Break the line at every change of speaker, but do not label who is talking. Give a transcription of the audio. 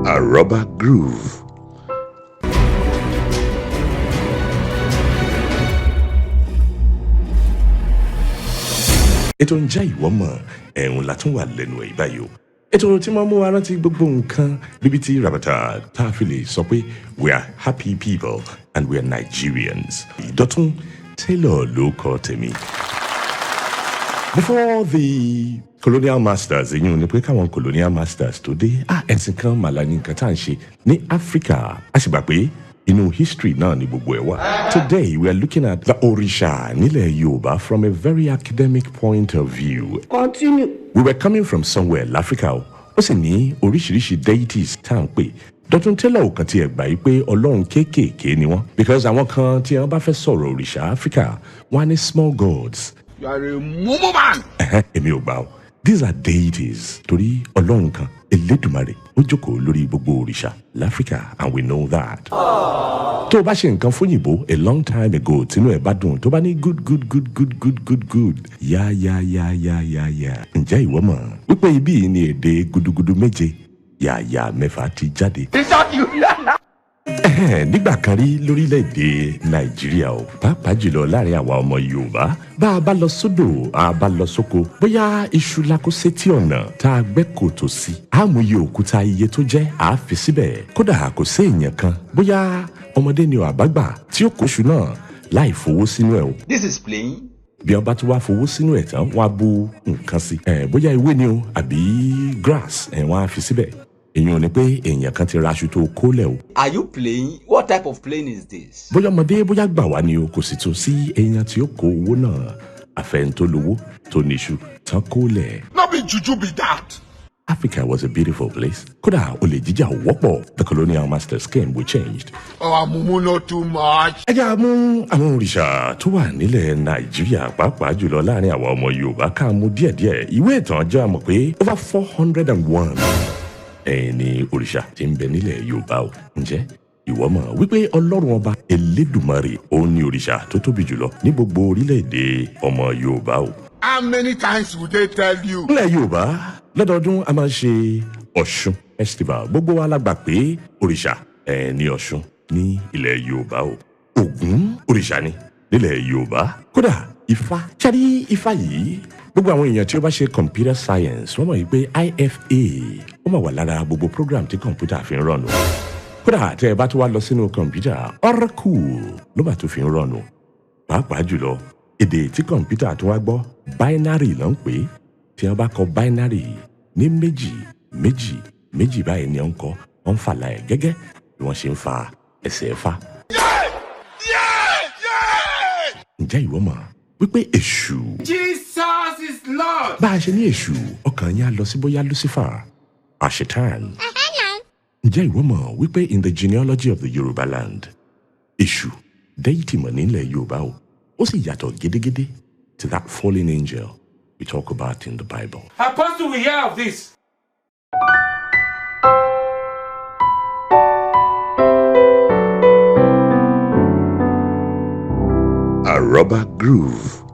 Aroba Groove. Ètò Ǹjẹ́ Ìwọ Mọ̀ ẹ̀hún la tún wà lẹ́nu ẹ̀ báyìí o. Ètò tí máa mú wa rántí gbogbo nǹkan níbi tí rabata tá a fi lè sọ pé we are happy people and we are Nigerians. Dọ̀tún Taylor ló kọ tèmi. Before the colonial masters, èyí ò ní pé káwọn colonial masters tó dé, ẹ̀sìn kan màlá ní nǹkan tá à ń ṣe ní Áfíríkà. A sì gbà pé inú history náà ni gbogbo ẹ̀ wà. Today we are looking at the Òrìṣà nílẹ̀ Yorùbá from a very academic point of view.
Continue.
We were coming from somewhere l'Africa o. Ó sì ní oríṣiríṣi deities tá à ń pè. Dọ̀tun Taylor ò kàn tiẹ̀ gbà yí pé ọlọ́run kéékèèké ni wọ́n. Because àwọn kan tí wọ́n bá fẹ́ sọ̀rọ̀ òrìṣà Áfíríkà, wọ́n á ní small gods.
You are a mumu man.
Ẹ̀hẹ́n, èmi ò gbà o. These are deities torí ọlọ́run kan, Elédùmarè, ó jókòó lórí gbogbo òrìṣà l'Áfíríkà, and we know that. Tó o bá ṣe nǹkan fóyìnbó a long time ago, tínú ẹ̀ bá dùn, tó bá ní good, good, good, good, good, good, good, ya ya ya ya ya ya. Ǹjẹ́ ìwọ mọ̀ wípé ibí yìí ni èdè gudugudu méje yàyà mẹ́fà ti jáde? Ẹ̀hẹ́n, nígbà kan rí lórílẹ̀‐èdè Nàìjíríà o, pàápàá jùlọ láàrin àwa ọmọ Yorùbá, bá a bá lọ sódò, a bá lọ sóko, bóyá iṣu la kó sétí ọ̀nà tá a gbẹ́ kòtò sí, a mú iye òkúta iye tó jẹ́, a fi síbẹ̀. Kódà kò sí èèyàn kan, bóyá ọmọdé ni o àbágbà, tí ó kóṣù náà láì fowó sínú ẹ̀ o.
This is playing.
Bí wọ́n bá tún wá fowó sínú ẹ̀ tán, wọ́n á bu nǹkan sí ẹ̀, bóyá ewé ni o àbí grass ẹ̀, wọ́n á fi síbẹ̀. Èyàn ò ní pé èèyàn kan ti ra aṣọ tó kólẹ̀ o.
Are you playing? What type of playing is this?
Bóyá ọmọdé, bóyá gbà wá ni o, kò sì tún sí èèyàn tí ó kó owó náà àfẹn tó lówó tó níṣu tán kólẹ̀.
No be juju be that.
Africa was a beautiful place. Kódà olè jíjà ò wọ́pọ̀. The colonial masters came, we changed.
Our mumu not too much.
Ẹ jẹ́ á mú àwọn òrìṣà tó wà nílẹ̀ Nàìjíríà, pàápàá jùlọ láàrin àwa ọmọ Yorùbá, ká mú díẹ̀díẹ̀. Ìwé ìtàn jẹ́ àmọ̀ pé over 401 ẹ̀yìn ni òrìṣà tí ń bẹ nílẹ̀ Yorùbá o. Ǹjẹ́ ìwọ mọ̀ wípé Ọlọ́run Ọba Elédùmarè òun ni òrìṣà tó tóbi jùlọ ní gbogbo orílẹ̀-èdè ọmọ Yorùbá o?
How many times would they tell you?
Nílẹ̀ Yorùbá, lọ́dọọdún a máa ń ṣe Ọ̀ṣun Festival. Gbogbo wa la gbà pé òrìṣà ẹ̀ ní Ọ̀ṣun ní ilẹ̀ Yorùbá o. Ògún òrìṣà ni nílẹ̀ Yorùbá. Kódà Ifá ṣáàrí, Ifá yìí, gbogbo àwọn èèyàn tí ó bá ṣe computer science, wọ́n mọ̀ yìí pé IFA ó mà wà lára gbogbo program tí kọ̀ǹpútà fi ń run o. Kódà tẹ́ ẹ bá tó wá lọ sínú kọ̀ǹpútà, Oracle ló mà tó fi ń run o. Pàápàá jùlọ èdè tí kọ̀ǹpútà tó wá gbọ́, binary ló ń pè é. Tí wọ́n bá kọ binary ní méjì méjì méjì báyìí ni wọ́n ń kọ, wọ́n ń fàlà ẹ̀ gẹ́gẹ́ bí wọ́n ṣe ń fa ẹsẹ̀ fa. Ǹjẹ́ ìwọ mọ̀ wípé èṣù
Jesus is Lord.
Bá a ṣe ní èṣù, ọkàn yín á lọ sí bóyá Lucifer, àṣetán. Ǹjẹ́ ìwọ mọ̀ wípé in the genealogy of the Yorùbá land, èṣù deity mọ̀ nílẹ̀ Yorùbá o, ó sì yàtọ̀ gédégédé to that fallen angel we talk about in the Bible.
Apostle, we hear of this.
Aroba Groove.